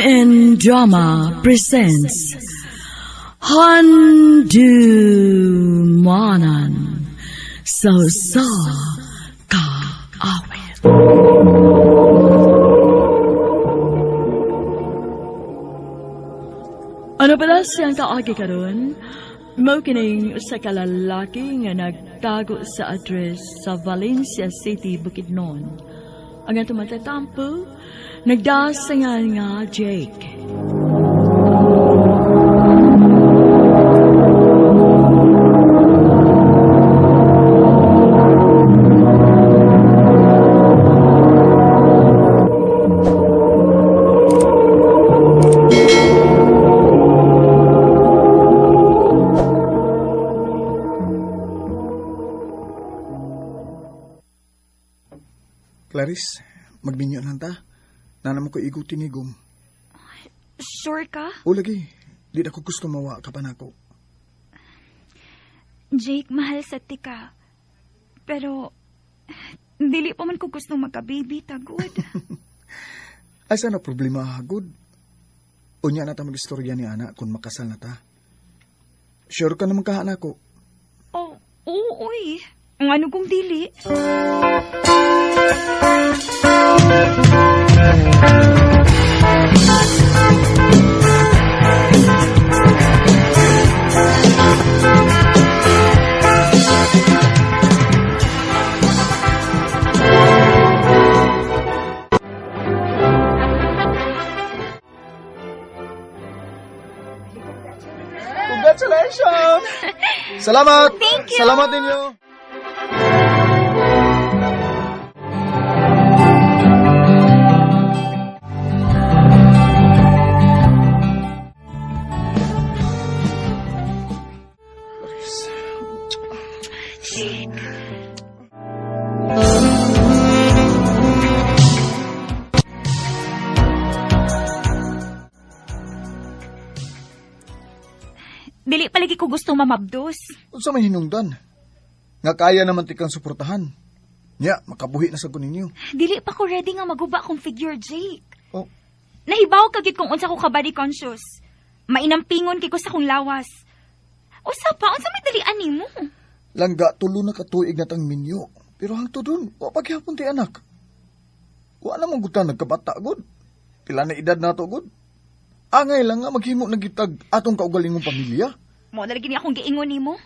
Crime and Drama presents Handumanan sa Usa Ka Awit. Ano pala siyang kaagi karon? Mao kining usa ka lalaki nga nagtago sa address sa Valencia City, Bukidnon. Ang atong matatampo, nagdasangan nga Jake. Clarice, magbinyo lang ta. Nana mo ko igutin ni Gum. Sure ka? O lagi, di na ko gusto mawa ka pa nako. Jake, mahal sa tika. Pero, dili pa man ko gusto magka-baby, tagod. Ay, sana problema, hagod. Unya na ta mag-istorya ni Ana kung makasal na ta. Sure ka naman ka, anak ko. Oh, oo, uy. Ang ano kong dili? Congratulations! Salamat! Thank you! Salamat ninyo! Dili palagi ko gusto mamabdos. Unsa may hinungdan? Nga kaya naman tikang suportahan. Nya, makabuhi na sa ninyo. Dili pa ko ready nga maguba akong figure, Jake. Oh, Nahibaw ka gid kung unsa ko ka body conscious. Mainampingon kay ko sa kong lawas. Usa pa, unsa may dalian nimo? Langga, tulo na katuig na tang minyo. Pero hangto dun, wa paghihapon ti anak. Wa na mong gutan nagkabata, gud. Pila na edad na to, gud. Angay lang nga maghimo na gitag atong kaugalingong pamilya. Mo na lagi ni akong giingon nimo.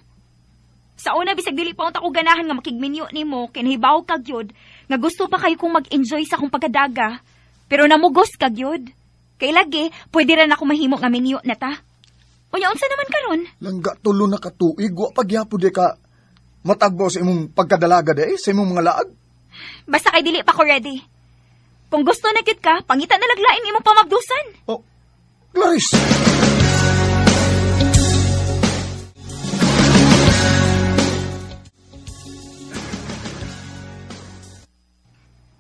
Sa una bisag dili pa unta ko ganahan nga makigminyo nimo, kay nahibaw ka gyud nga gusto pa kayo kong mag-enjoy sa akong pagkadaga. Pero namugos ka gyud. Kay lagi, pwede ra na ako mahimo nga minyo na ta. Unya unsa naman karon? Langga, tulo na katuig, wa paghihapon di ka matagbo sa imong pagkadalaga di, sa imong mga laag. Basta kay dili pa ko ready. Kung gusto na gyud ka, pangita na laglain imong pamabdusan. Oh, Clarice!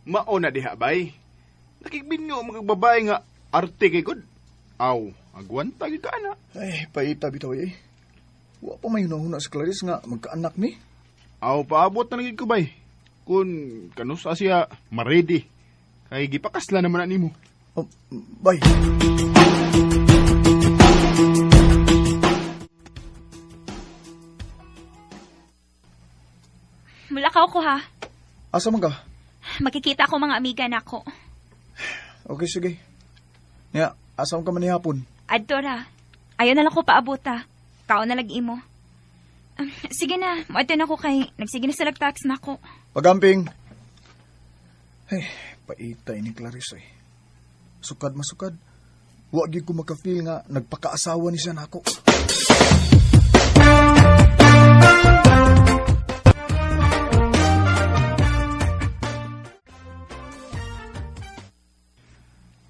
Mao na diha bay. Nakigbinyo mga babae nga arte kay gud. Aw, agwanta gyud ka ana. Ay, paita bitaw eh. Wa pa may hunahuna si Clarice nga magkaanak ni. Aw, paabot na lang gyud ko bay. Kun kanusa siya ma-ready. Kay gipakasla naman na nimo. Oh, bye. Mulakaw ko ha. Asa man ka? Makikita ko mga amiga nako. Okay, sige. Nya, asa man ka man hapon? Adto ra. Ayaw na lang ko paabuta. Kao na lag imo. Sige na, moadto na ko kay nagsige na sa lagtax nako. Pagamping. Ay, paita ini Clarice eh. Sukad masukad. Wa gyud ko makafeel nga nagpakaasawa ni siya nako.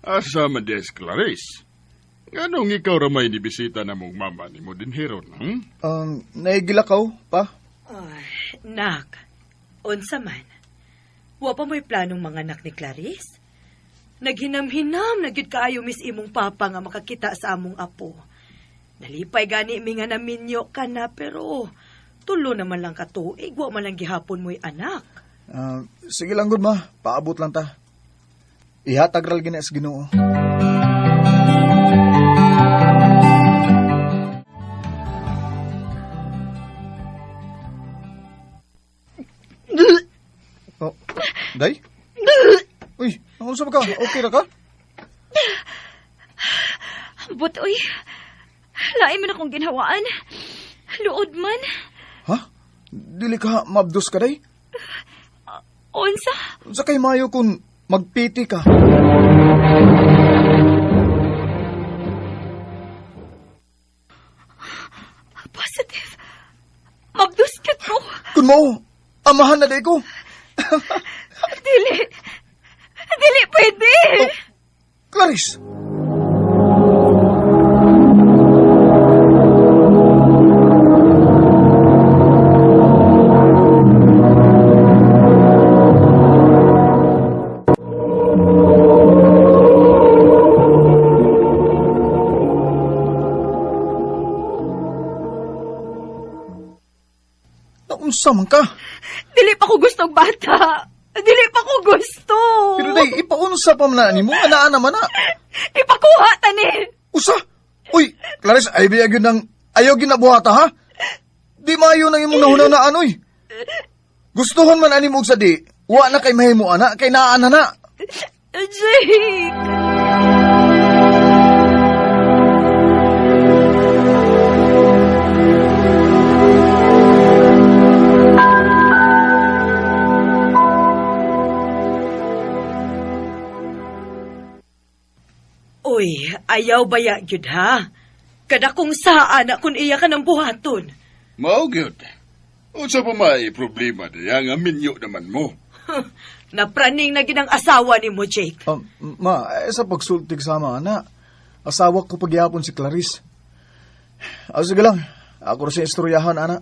Asa man des Clarice? Nganong ikaw ramay ni bisita na mong mama ni mo din hiron, Naigilakaw pa? Ay, nak, unsa man. Wa pa mo'y planong mga anak ni Clarice? Naghinam-hinam na gyud kaayo miss imong papa nga makakita sa among apo. Nalipay gani mi nga naminyo ka na pero tulo naman lang katuig, wa man lang gihapon mo'y anak. Sige lang gud ma, paabot lang ta. Ihatag ra lagi na sa Ginoo. Day? Uy, ano sa ba ka? Okay ra ka? Ambot, uy. Lain man akong ginhawaan. Luod man. Ha? Dili ka mabdos ka, day? Unsa? Sa kay mayo kung magpiti ka. Positive. Mabdos ka ko. Kun mo, amahan na day ko. Dili. Dili pwede. Oh, Clarice! Naunsa man ka? Dili pa ko gusto og bata. Dili pa ko gusto. Pero day, ipaunsa pa man na nimo, anaa naman na. Ipakuha tani. Usa! Uy, Clarice, ay biyag yun ng ayaw ginabuhata, ha? Di maayo nang imong nahunanaan, uy. Gustuhon man ani mo og sa di, wa na kay mahimo ana, kay naa na na. Jake! Uy, ayaw baya gyud ha. Kada kung saan na kun iya ka ng buhaton. Mao gyud. Unsa pa may problema diya nga minyo naman mo? Napraning na gid ang asawa nimo, Jake. Ma, eh, sa pagsultig sama, ana, asawa ko pagyapon si Clarice. Ah, sige lang, ako rin sa istoryahan, ana.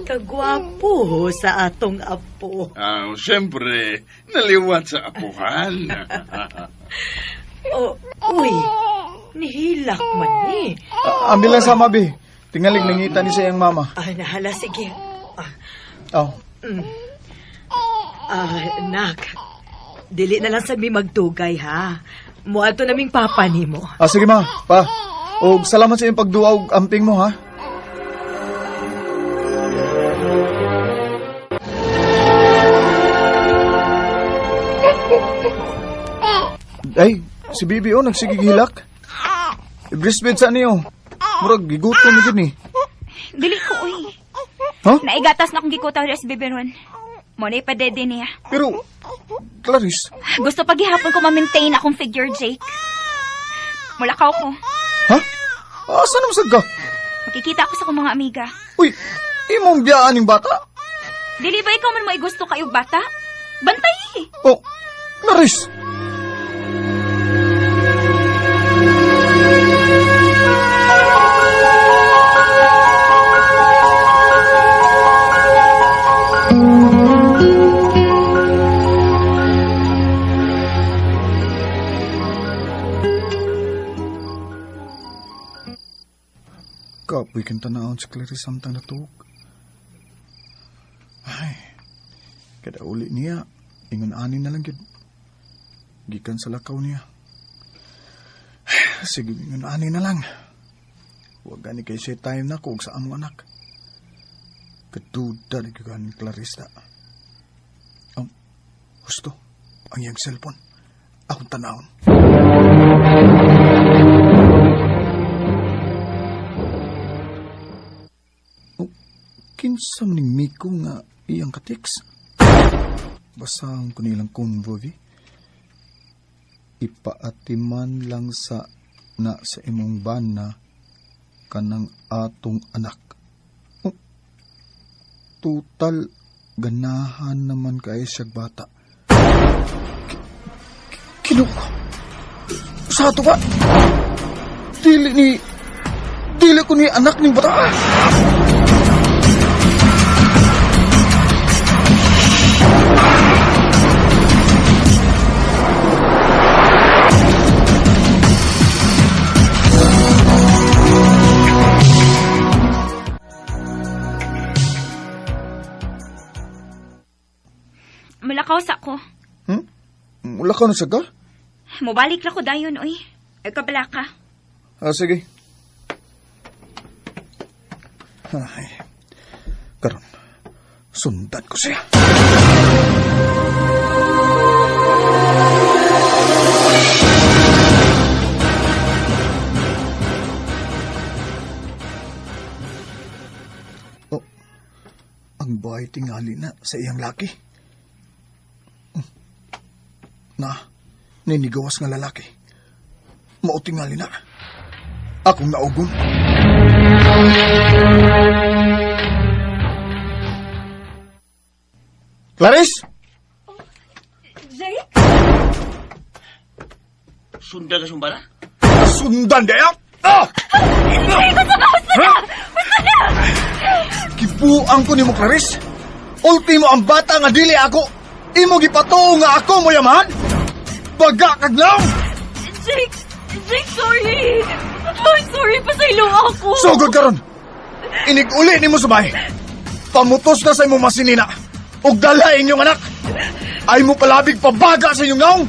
Kagwapo sa atong apo. Ah, siyempre, naliwat sa apuhan. Oh, uy, nihilak man ni. Ah, ambil lang sama, bi. Tingalig nangita ni sa iyang mama. Ah, nahala, sige. Ah, Oh, ah, nak, dili na lang sabi magdugay, ha? Muadto naming papa nimo. ah, sige ma, pa. Og salamat sa iyong pagduwa og amping mo, ha? Ay, si Bibi oh, nagsigigilak. I-breastfeed sa niyo. Murag, gigutom ni gid ni. Dili ko, uy. Ha? Naigatas na akong gikuta res biberon. Mo na ipadede niya. Pero, Clarice, Gusto paghihapon ko ma-maintain akong figure, Jake. Mulakaw ko. ha? Asa naman sad ka? Makikita ako sa akong mga amiga. Uy, imong biyaan ning bata? Dili ba ikaw man mo gusto kayo bata? Bantay! Oh, Clarice! Kapoy kang tanawon si Clarice samtang natuog. Ay, kada uli niya, ingon ani na lang gyud. Gikan sa lakaw niya. Sige, ingon ani na lang. Huwag gani kay siya time na kung sa among anak. Kaduda na gyud ni Clarice na. Oh, husto, ang iyang cellphone. Akong tanawon. Oh, kinsa man ning Miko nga iyang kateks? Basahon ko nilang convoy. Eh. Ipaatiman lang sa na sa imong bana Kanang atong anak. Oh, total, ganahan naman kay siyag bata. Kino ko. Sa ato ka? Dili ko ni anak ning bata. Mulakaw sa ko. Wala ka na sa ka? Mubalik ra ko dayon, oy. Ay, kabala ka. Ah, sige. Ay, karon, sundan ko siya. Oh, ang bahay tingali na sa iyang laki. Na, ninigawas nga lalaki. Mao tingali na. Akong naugon. Clarice! Jake? Sundan ka sumbala? Sundan diya! Ah! Jake, basta na! Basta na! Basta na! Gibuang ko nimo, Clarice. Ultimo ang bata nga dili ako. Imo gipatuo nga ako mo yamahan. Baga kag naong. Jake! Jake, sorry! Oh, sorry, pasaylo ako. Sugod karon. Inig-uli nimo sa bahay. Pamutos na sa imong masinina. Ug dala inyong anak. Ay mo palabig pabaga sa inyong naong.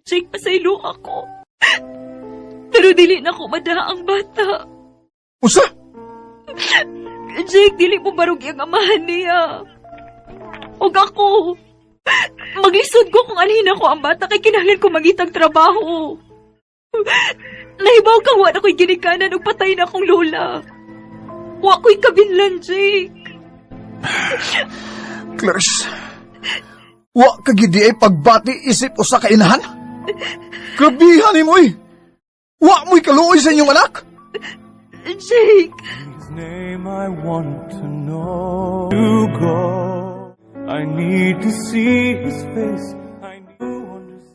Jake, pasaylo ako. Pero dili na ko madaha ang bata. Usa? Jake, dili mo barog ang amahan niya. Og ako, maglisod ko kung alhin ako ang bata kay kinahanglan ko mangitang trabaho. Nahibaw kang wa na ko'y ginikanan ug patay na akong lola. Wa ko'y kabinlan, Jake. Clarice, wa ka gid ay pagbati isip usa ka inahan? Grabihan nimo eh. Wa mo'y kaluoy sa inyong anak. Jake. His name I want to know. To go. I need to see his face. I need to understand.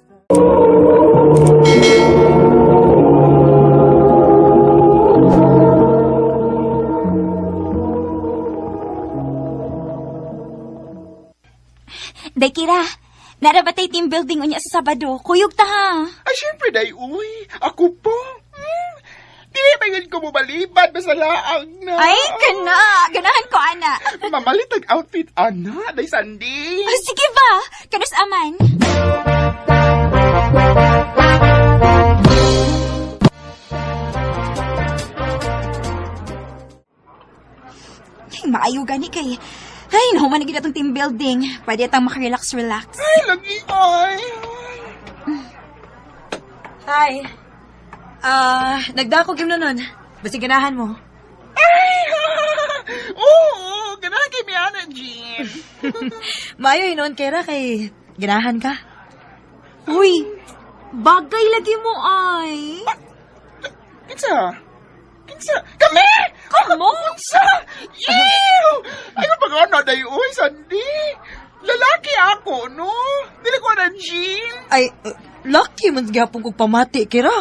Day, Kira. Nara ba tay team building unya sa Sabado? Kuyog ta ha. Ay, syempre, day, uy. Ako po. Dili ba yun ko mobalibad? Basta laang na. Ay, kana. Ganahan ko, ana. Mamalit ang outfit, ana. Day, Sandy. Oh, sige ba? Kanus aman. Ay, maayo gani kay. Ay, nahuman na gid atong team building. Pwede atang makarelax-relax. Ay, lagi, ay. Hi. Nagdako gyud na nun. Basi ganahan mo. Ay, oo, ganahan kay Miana, Jean. Maayo hinuon Kera kay ganahan ka. Uy, bagay lagi mo ay. Kinsa? Kinsa? Kami? Kamo? Unsa? Ew! Ay, kung pag-ano, day, uy, Sandy. Lalaki ako, no? Dili ko na Jean. Ay, lucky man gihapon kog pamati, Kera.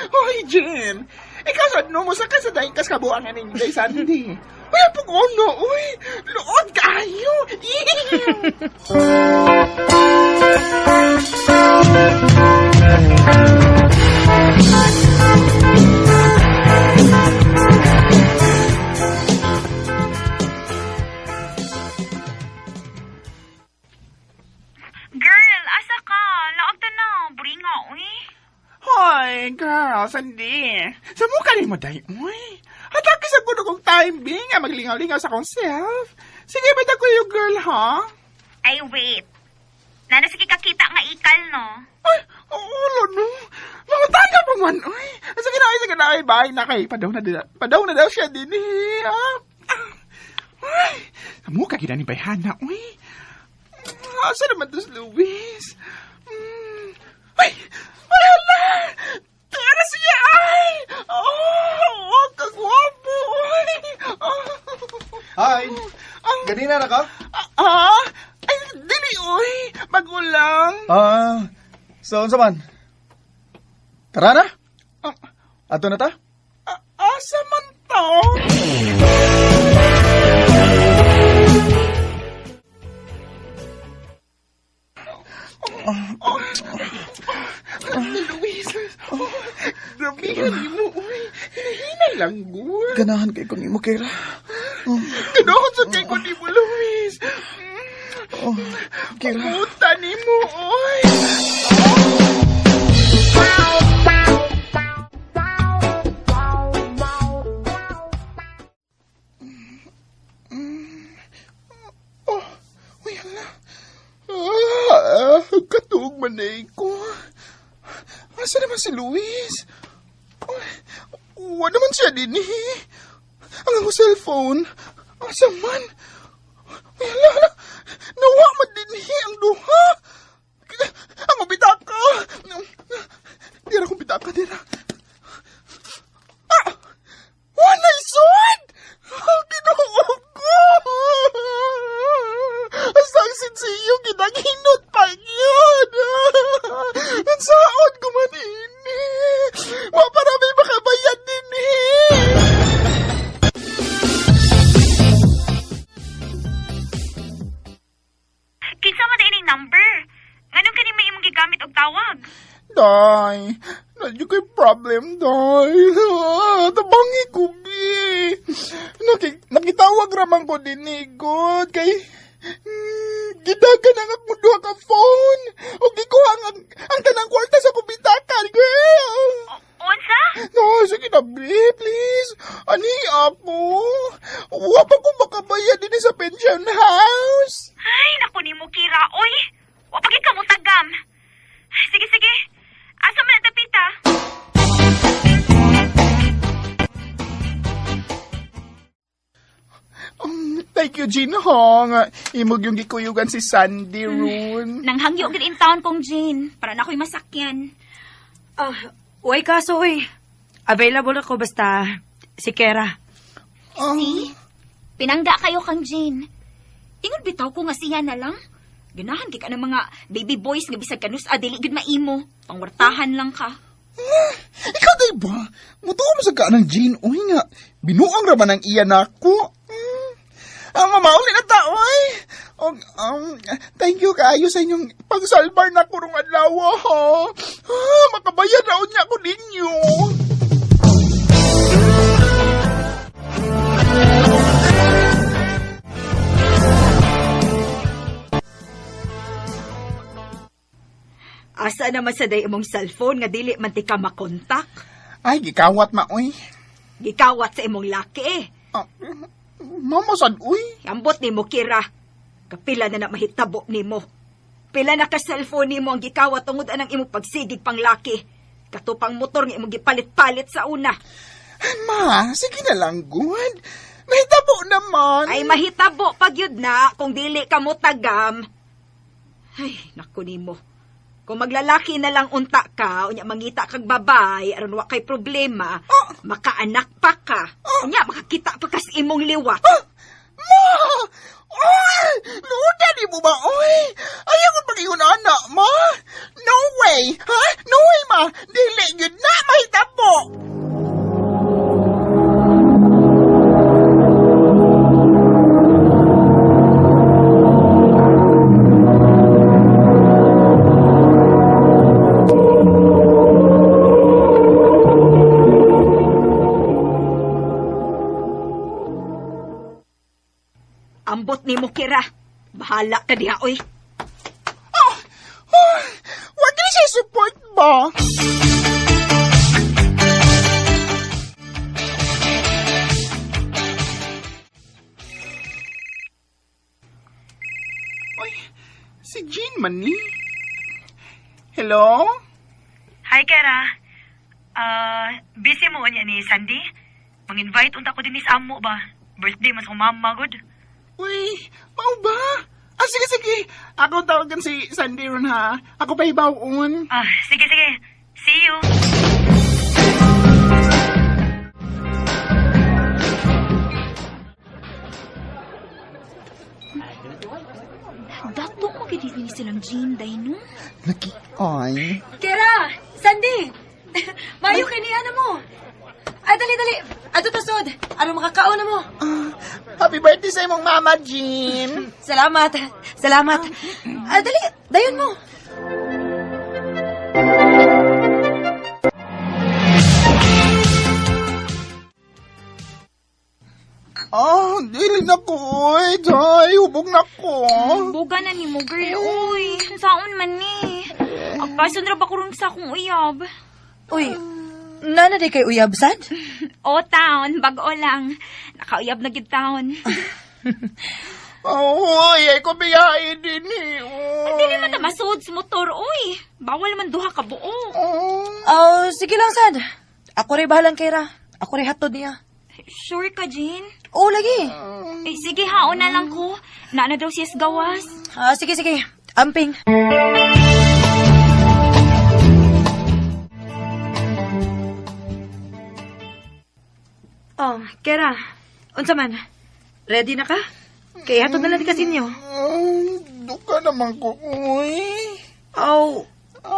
Hoy, Jean. Ikaw sa no mo sa ka sa daing kas kabuangan ninyo, day, Sandy. Uy, ang pag-uno, uy. Luod kayo. Ew! Girl, asa ka? Laog ta na. Buringa, uy. Hoy, girl, Sandy. Sa mukha ni mo, day, uy. Hatake sa gulo kong time being nga maglingaw-lingaw sa akong self. Sige, ba't ako yung girl, ha? Ay, wait. Nana sige kakita nga ikal, no? Ay, ulo, no. Mangutana pa man, uy. Sige na, ay, sige na, ay, bye na kay. Padaw na, padaw na daw siya din, eh. Ah. Ay, amo ka gid ni bayhana, uy. Asa naman to si Luis? Ay! Ay, hala! Tara siya, ay! Oh, kagwapo, ay! Oh. Hi! Ganina na ka? Ah, ay, dili, uy! Bago lang. Ah, so unsa man? Tara na. Ato na ta? Asa man to? Luis, oh, grabe ka mo, uy. Hinahinay lang, gud. Ganahan kay kung imo Kira. Ganahan sa kay ko ni mo, Luis. Oh, Kira. Puta ni mo, uy. Oh, uy, hala. Ah, katuog man na ko. Asa naman si Luis? Uy, wala naman siya din eh. Ang akong cellphone. Asa man? Uy, hala, hala. Nawa man din eh ang duha. Ang bitaka. Dira akong bitaka, dira. Ah! Wala isod! Ginoo ko! Asa ang sinsiyo, ginanghinot pa yun! Ang saon ko man ini! Wa pa namin makabayad din eh! Kinsa man ining number? Nganong kani may imong gigamit og tawag? Day, nandiyo ko'y problem, day. Tabangi ko, bi. Nakitawag raman ko din ni God kay gidagan ang akong duha ka phone. O gikuha ang tanang kwarta sa kubitakan, girl. Unsa? No, sige na, bi, please. Ani ako? Wa pa ko makabayad din sa pension house. Ay, naku nimo Kira, oy. Wa pa gid ka motagam. Sige, sige. Asa man ang dapita? Thank you, Jean Hong. Imog yung gikuyugan si Sandy Rune. Nanghangyo gid in town kong Jane para na ako'y masakyan. Ah, uy kaso uy. Available ako basta si Kera. See? Pinangga kayo kang Jane. Ingon bitaw ko nga siya na lang. Ganahan kay ka ng mga baby boys nga bisag kanus dili gid maimo. Pangwartahan lang ka. Ikaw day ba? Mutuo mo sa ka ng Jean, uy nga. Binuang ra man ang iya nako. Ang mamauli na tao ay. Og, thank you kaayo sa inyong pagsalbar na kurong adlaw, ha. Ah, makabayad na unya ko ninyo. Asa naman sa day imong cellphone nga dili man ti ka makontak? Ay, gikawat ma, uy. Gikawat sa imong laki eh. Ah, mama sad, uy. Ambot nimo Kira. Kapila na na mahitabo nimo. Pila na ka cellphone nimo ang gikawat tungod anang imong pagsigig pang laki. Katupang motor nga imong gipalit-palit sa una. Ma, sige na lang, good. Mahitabo naman. Ay mahitabo pag yun na kung dili ka mo tagam. Ay, naku nimo. Kung maglalaki na lang unta ka, unya mangita kag babay, aron wa kay problema, makaanak pa ka. Unya makakita pa kas imong liwat. Ma! Oy! Luda di mo ba, oy? Ayaw ko pag-iyon, anak, ma! No way! Ha? No way, ma! Dili yun na mahitabo! Ambot nimo Kira. Bahala ka diha, oy. Oh! Oh! Wag ni siya support ba? Oy, si Jean man ni. Hello? Hi, Kera. Busy mo unya ni Sandy? Mang-invite unta ko din ni sa amo ba? Birthday mas kong mama, good. Uy, mao ba? Ah, sige, sige. Ako tawagan si Sandy ron ha. Ako pa ibawon. Ah, sige, sige. See you. Dato mo gid ni silang Jean day no. Laki, ay. Kera! Sandy! Mayo kay niya na mo. Ay, dali, dali. Ato tasod. Ano makakaon na mo? Happy birthday sa imong mama, Jean. Salamat. Salamat. Ah, dali. Dayon mo. Ah, dili na ko, oy. Day, hubog na ko. Buga na ni mo girl, uy. Saon man ni. Agpason ra ba ko ron sa akong uyab? Uy, nana di kay uyab, sad? O taon, bag-o lang. Nakauyab na gid taon. Oh, ay, ay ko biyahe din eh. Oy. Dili man ta masud sa motor, uy. Bawal man duha ka buo. Oh. Oh, sige lang, sad. Ako rin bahalang kay Ra. Ako rin hatod niya. Sure ka, Jean? Oo, lagi. Eh, sige, haon na lang ko. Naana daw siya sa gawas. Ah, sige, sige. Amping. Oh, Kera. Unsa man? Ready na ka? Kaya hatod na lang ka sinyo. Ay, duka naman ko, oy. Oh,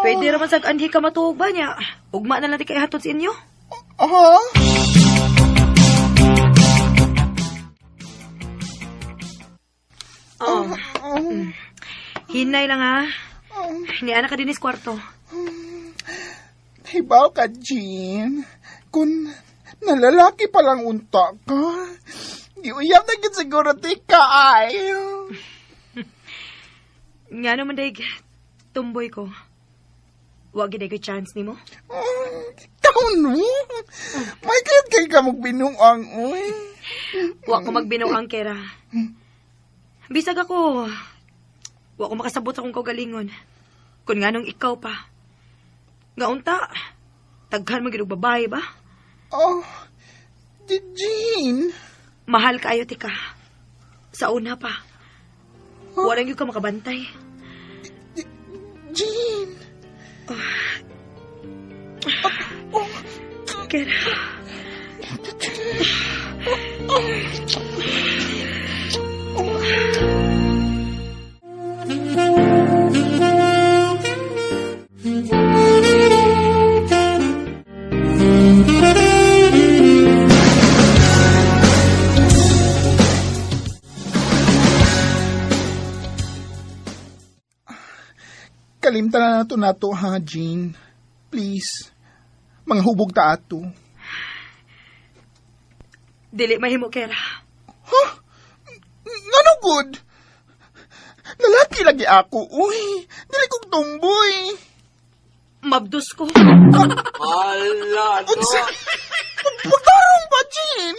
pwede raman sa anhi ka matuog ba niya? Ugma na lang di kay hatod sa inyo. Aha? Oh. Hinay lang ha. Niana ka din is kwarto. Hibaw ka, Jean. Kung nalalaki palang unta ka, giuyab na gid siguro ti ka, ay. Nga naman daig, tumboy ko. Wa gid ko chance nimo. Ikaw no? May cute kay ka magbinuang, uy. Wa ko magbinuang Kera. Bisag ako, wa ko makasabot sa akong kaugalingon. Kun nganong ikaw pa. Nga unta, taghan mo gid og babae ba? Oh, di Jean. Mahal kaayo tika. Sa una pa. Wala gyud ka makabantay. Jean. Kera. Kalimtan na nato nato ha, Jean. Please. Mga hubog ta ato. Dili mahimo, Kera. Huh? Ngano good? Lalaki lagi ako, uy. Dili kong tumboy. Mabdus ko. Ala, no. Unsa? Pagtarong ba, Jean?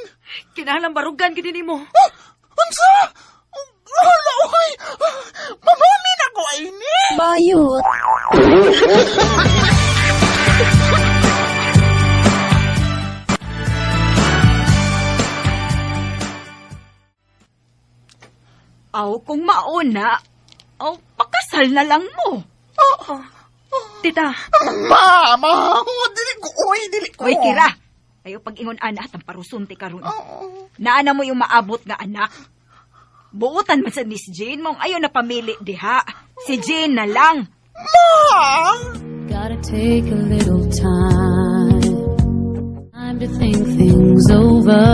Kinahanglan barugan gid nimo. Ah, unsa? Hala, uy. Mamamin ako, ay ni. Bayot. Aw, kung mauna, aw, pakasal na lang mo. Oo. Tita. Mama, dili ko, uy, dili ko. Uy, Kira. Ayo pag-ingon ana at ang parusunti karon. Naana mo yung maabot nga anak. Buotan man sa Miss Jane mong ayo na pamili diha. Si Jane na lang. Ma! Gotta take a little time. Time to think things over.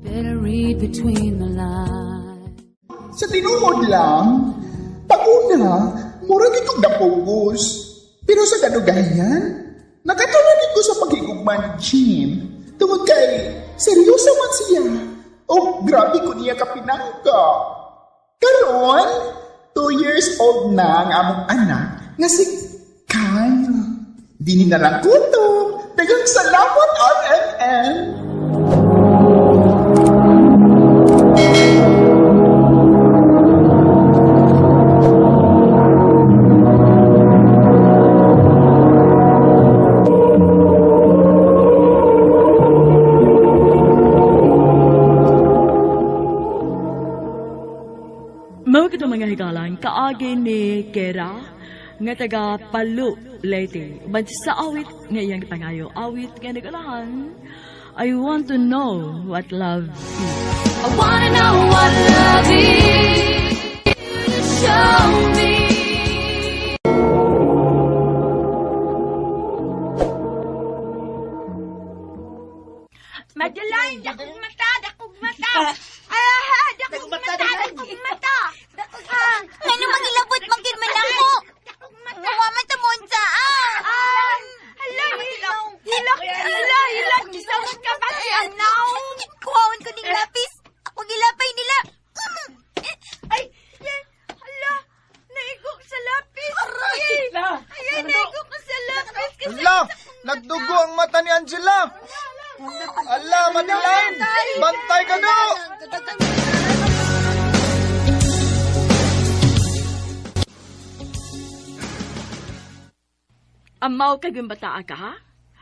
Better read between the lines. Sa tinuod lang, pag-una, mura gid kong napugos. Pero sa kadugayan, nakatulad ko sa paghigugma ni Jean. Tungod kay, seryoso man siya. Oh, grabe ko niya kapinangka. Karon, 2 years old na ang among anak nga si Kyle. Dini na lang kutob. Daghang salamat, RMN. karon kaagi ni Kera nga taga Palu, Leyte. Uban sa awit nga iyang pangayo, awit nga nagalahan, I want to know what love is. I wanna know what love is. Show me. Madeline, dakog mata, dakog mata. Ah, dakog mata, dakog mata. Ngano mangilabot man gid man ako. Wa man ta mo unsa ah. Hala, hilak, hilak, hala, hilak. Gisawat ka ba siya now? Kuhaon ko ning lapis. Ako gilapay nila. Ay, hala, naigo sa lapis. Ay, ay, naigo ka sa lapis. Kasi Ala, nagdugo ang mata ni Angela. Ala, Madeline, bantay ka do. Amaw kag yung bataa ka, ha?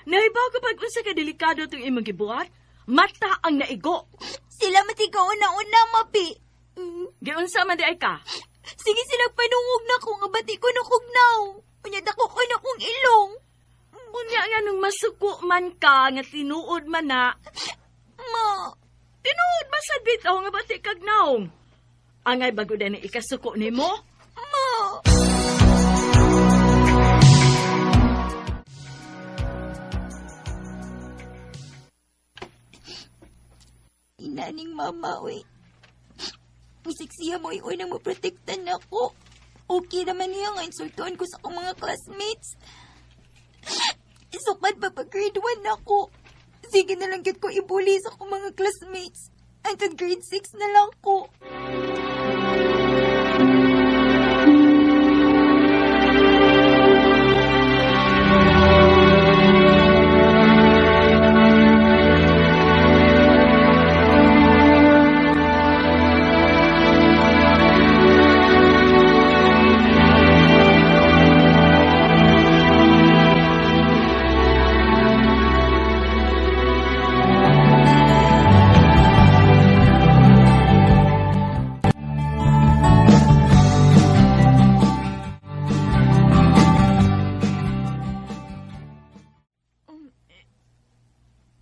Nahibaw ka pag unsa ka delikado itong imong gibuhat? Mata ang naigo. Sila matigaw una-una mapi. Giunsa man di ay ka? Sige sila panungog na ko nga bati ko nakugnaw. Unya dako ko na kong ilong. Unya nga nung masuko man ka, nga tinuod man na, Ma, tinuod man sa bitaw nga bati kag naong. Angay bago na ni ikasuko nimo? ma. Inaning mama, oy. Bisig siya mo unang maprotektan ako. Okay naman niya nga insultuan ko sa akong mga classmates. Isukad pa pag grade 1 ako. Sige na lang gyud ko ibuli sa akong mga classmates. Hanggang grade 6 na lang ko.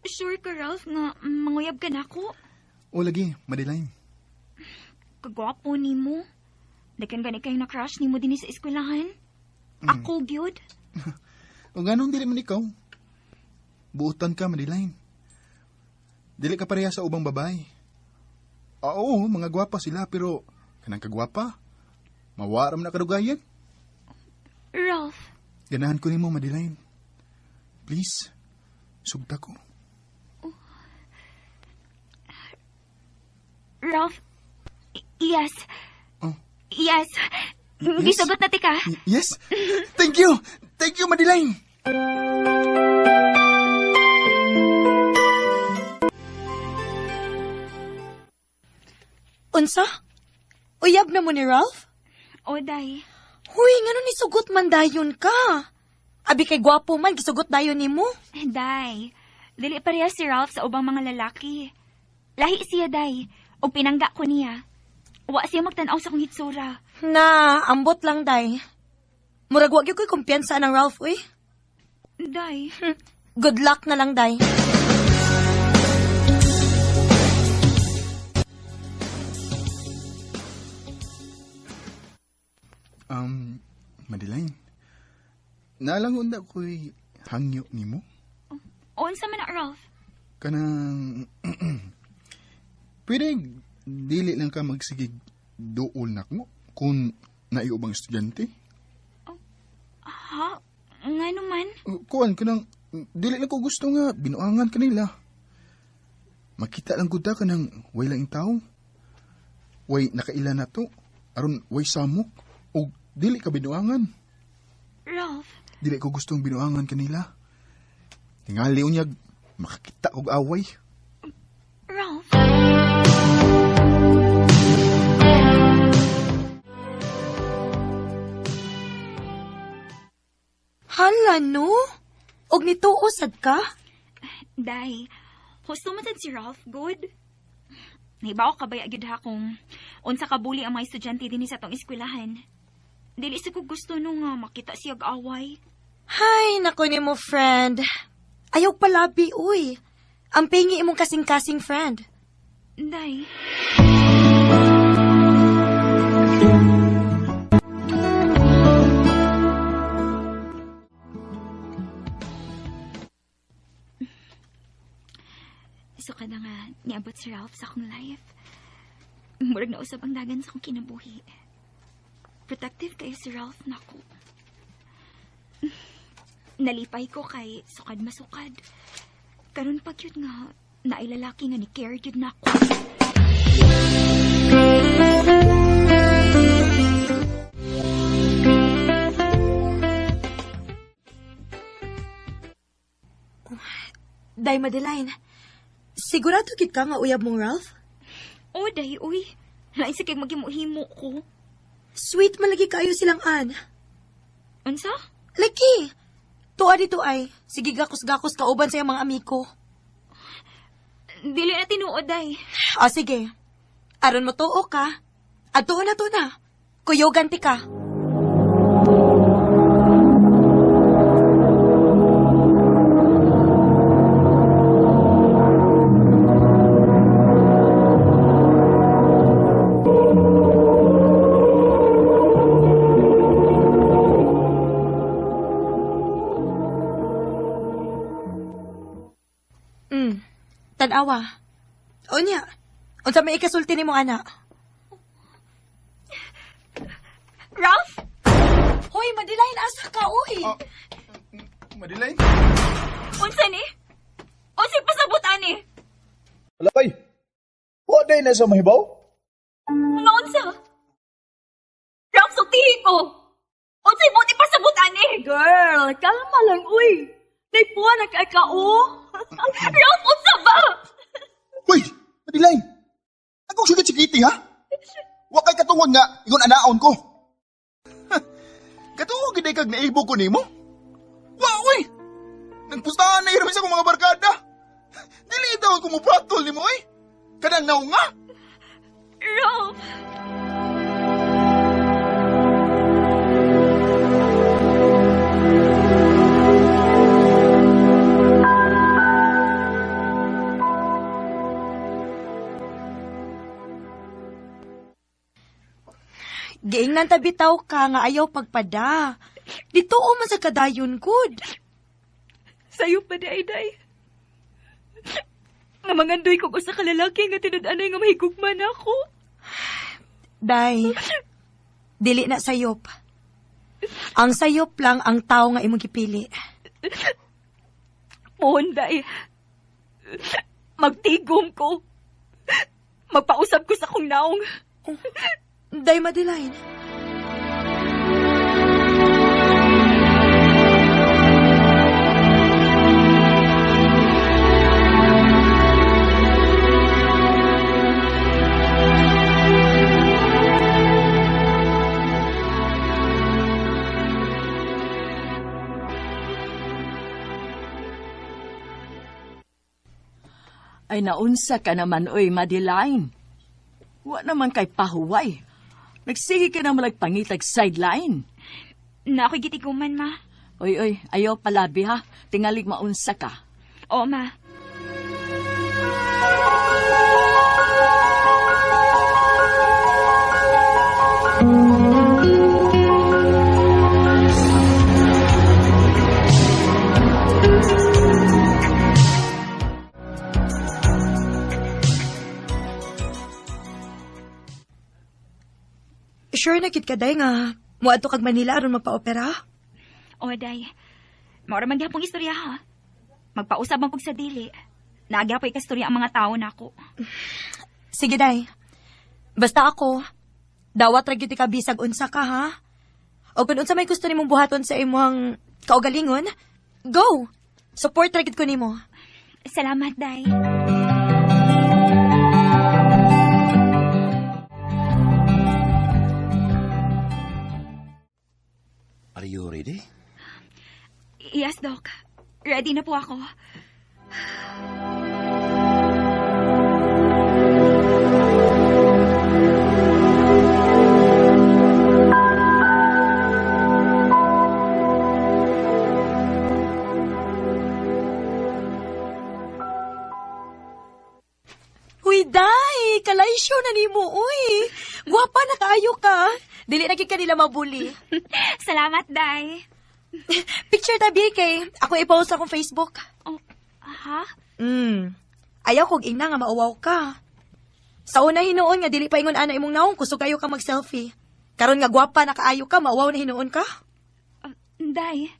Sure ka, Ralph, nga manguyab ka na ako. O lagi, Madeline. Kagwapo ni mo. Dakan gani kayo na-crush ni mo din sa eskwelahan. Ako, gyud. O ganun dili man ikaw. Buotan ka, Madeline. Dili ka pareha sa ubang babae. Oo, mga gwapa sila, pero kanang kagwapa, mawaram na kadugayan. Ralph, Ganahan ko nimo, Madeline. Please, sugta ko. Ralph, yes. Oh. Yes. Yes? Gisugot na tika. Yes? Thank you! Thank you, Madeline! Unsa? Uyab na mo ni Ralph? O, day. Huy, ngano ni sugot man dayon ka? Abi kay gwapo man, gisugot dayon nimo. Day, dili pareha si Ralph sa ubang mga lalaki. Lahi siya, day. O pinangga ko niya. Wa siya magtan-aw sa kong hitsura. Na, ambot lang, day. Murag wa gyud ko'y kumpiyansa ng Ralph, uy. Day, Good luck na lang, day. Madeline, naalang unda ko'y hangyo nimo? Unsa man na, Ralph? Kanang... Pwede dili lang ka magsigig duol na ko kung naiubang estudyante. Ha? Nga naman? Kuan, kanang dili lang ko gusto nga binuangan kanila. Makita lang gud ta kanang way lang tao. Way nakaila na to. Aron way samok og dili ka binuangan. Ralph, Dili ko gustong binuangan kanila. Tingali unyag makakita og away. Ralph. Hala, no? Og nituo sad ka? Day, husto man sad si Ralph, good? Nahibaw ka ba gyud ha kung unsa ka buli ang mga estudyante dinhi sa atong eskwelahan. Dili sa ko gusto no nga makita siya away. Hay, nako nimo friend. Ayaw palabi, uy. Ang pingi imong kasing-kasing friend. Day. Sukad na nga niabot si Ralph sa akong life. Murag na usab ang dagan sa akong kinabuhi. Protective kayo si Ralph nako. Nalipay ko kay sukad masukad. Karon pag yun nga, nailalaki nga ni care yun nako. Day Madeline, sigurado gid ka nga uyab mong Ralph? O, day, uy. Lain sa kay maghimuhimo ko. Sweet malagi kayo silang an. Unsa? Lagi! Tuwa dito ay, sige gakos-gakos kauban sa iyang mga amiko. Dili na tinuod, day. O sige, aron mo tuo ka, at tuo na to na. Kuyogan ti ka. Tanawa. Unya, unsa may ikasulti nimo ana? Ralph? Hoy, Madeline, asa ka, uy? Madeline? Unsa ni? Unsa pasabot ani? Alay, wa day na sa mahibaw? Nga unsa? Ralph, sultihi ko. Unsa imong ipasabot ani? Girl, kalma lang, uy. Naipuan na kay ka, oh. Ralph, unsa ba? Uy, Madeline! Akong sugit si Kitty, ha? Wa kay katungod nga, ingon anaon ko. Katungod gid kag naibog ko nimo? Wa, uy! Nagpustahan na irami sa akong mga barkada. Dili daw ko mupratol nimo, uy. Kanang naong nga. Ralph! Giingnan ta bitaw ka nga ayaw pagpada. Dito o man sa kadayon good. Sayo pa day, day. Nga mangandoy kog usa ka lalaki nga tinud-anay nga mahigugma na ako. Day, dili na sayop. Ang sayop lang ang tao nga imong gipili. Pohon, day. Magtigom ko. Magpausap ko sa kong naong. Day Madeline. Ay naunsa ka naman, oy, Madeline. Wa naman kay pahuway. Nagsige ka na malagpangitag sideline. Na ako'y gitiguman, ma. Oy, oy, ayaw palabi ha. Tingalig maunsa ka. Oo, ma. Sure na kit ka, day, nga muadto kag Manila aron magpa-opera? O, day. Maura man gihapong istorya, ha? Magpausab man kog sa dili. Naagyapoy kastorya ang mga tao nako. Sige, day. Basta ako, dawat ra gyud ka bisag unsa ka, ha? O kung unsa may gusto nimong buhaton sa imong kaugalingon, go! Support ra gyud ko nimo. Salamat, day. Are you ready? Yes, Doc. Ready na po ako. Congratulations na nimo, uy. Gwapa na kaayo ka. Dili na gid ka nila mabuli. Salamat, Day. Picture tabi kay ako i-post akong Facebook. Oh, ha? Ayaw kog ingna nga mauwaw ka. Sa una hinuon nga dili pa ingon ana imong naong kusog kayo ka mag-selfie. Karon nga gwapa na kaayo ka, mauwaw na hinuon ka. Day.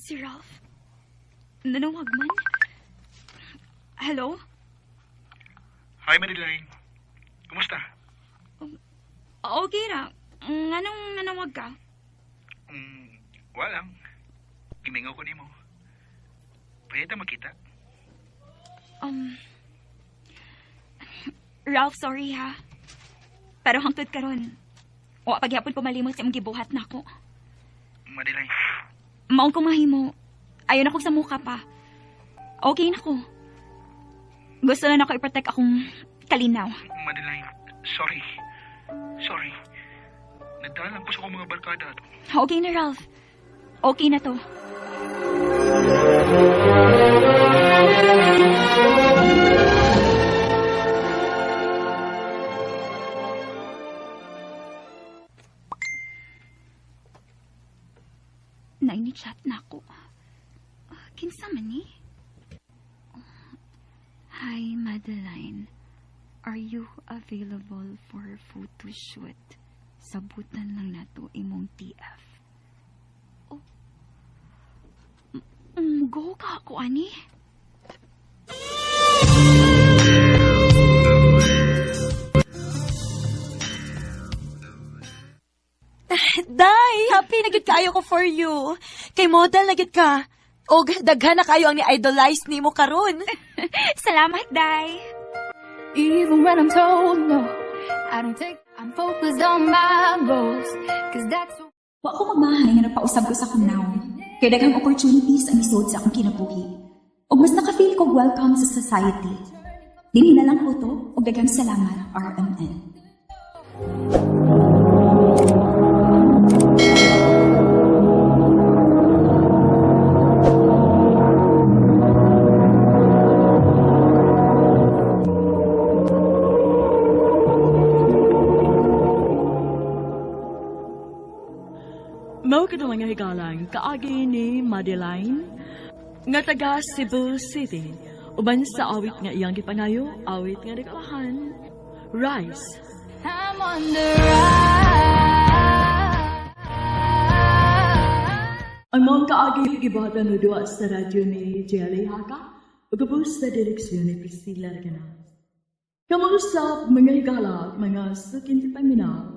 Si Ralph. Nanawag man. Hello? Hi, Madeline. Kumusta? Okay ra. Nganong nanawag ka? Wala lang. Gimingaw ko nimo. Pwede ta makita? Ralph, sorry ha. Pero hangtod karon, wa pagyapon ko malimot sa imong gibuhat nako. Madeline. Maong ko mahimo. Ayaw na kong sa muka pa. Okay na ko. Gusto na nako i-protect akong kalinaw. Madeline, sorry. Sorry. Nagdala ko sa akong mga barkada. Okay na, Ralph. Okay na to. Naini-chat na ako. Kinsa man ni? Hi, Madeline. Are you available for photo shoot? Sabutan lang nato imong TF. Oh. Go ka ako, ani? Day, happy na gid kaayo ko for you. Kay model na gid ka. Og daghan na kaayo ang ni-idolize nimo karon. Salamat, Day. Even when I'm told no, I don't take, I'm focused on my goals, 'cause that's Wa ko magmahay nga nagpausab ko sa akong nawong. Kay daghang opportunities ang isod sa akong kinabuhi. Ug mas naka-feel ko welcome sa society. Dinhi na lang ko to, ug daghang salamat, RMN. Mao kadto mga higalang kaagi ni Madeline nga taga Cebu City uban sa awit nga iyang gipangayo, awit nga nagkalahan, Rise. I'm on the rise. Ang mga kaagi gibuhatan no duwa sa radyo ni Jelly Haka ug ubos sa direksyon ni Priscilla Reganaz. Kamusta mga higala, mga sukin ti paminaw,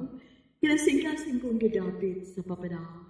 kinasing-kasing kong gidapit sa papadaan.